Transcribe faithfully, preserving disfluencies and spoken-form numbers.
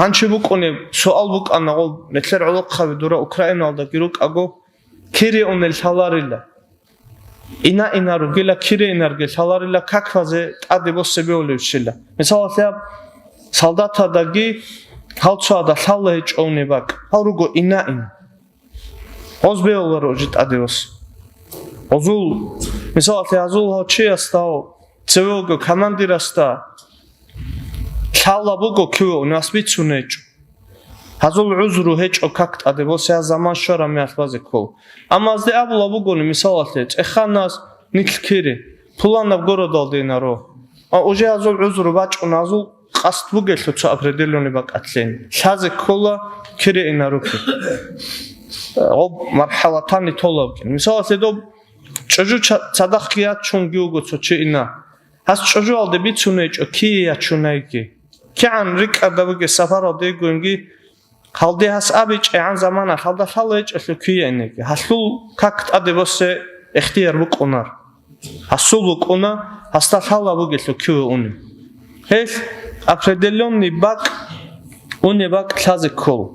Гьанчи букӀунеб суал букӀана гъол, нилъер гӀолохъаби дура Украиналдаги рукӀаго, кире унел лъаларила. Ина-ина ругела, кире инарги лъаларила, каклъазе тӀаде босе бевулевщила. Мисалалъе, солдатадаги гьал цояда лъала гьечӀо унеб бакӀ. Гьал руго ина-ин. Гъоз бевуларо жи тӀаде босе. Гъозул, мисалалъе, гьазул гьав чиясда, цевего командирасда лъала буго киве унас бицун гьечӀо. Гьазул гӀузру гьечӀо как тӀаде босе, гьаз заман щвараб мехалъ базе ккола. Амма гьазде абула бугони, мисалалъе, цӀеханас нилъ кире, пуланаб городалде инаро. А уже гьазул гӀузру бачӀун, гьазул къасд бугелъул цо определённый бакӀалъен. Лъазе ккола кире инаруки. Гъоб мархӀалатани толабги. Мисалалъе, доб чӀужу ча-, цадахъги ячун гьуго цо чи ина. Гьас чӀужуялде бицун гьечӀо кие ячунайги. КигӀан рикӀкӀада бугеб сапаралде йигониги, гьалде гьас абичӀегӀан заманалъ гьалда лъала гьечӀелъул кие инеги. Гьалъул как тӀаде босе ихтияр букӀунар. Гьасул букӀуна, гьасда лъала бугелъул киве унеб. Гьелъ определённый бакӀ, унеб бакӀ лъазе ккола.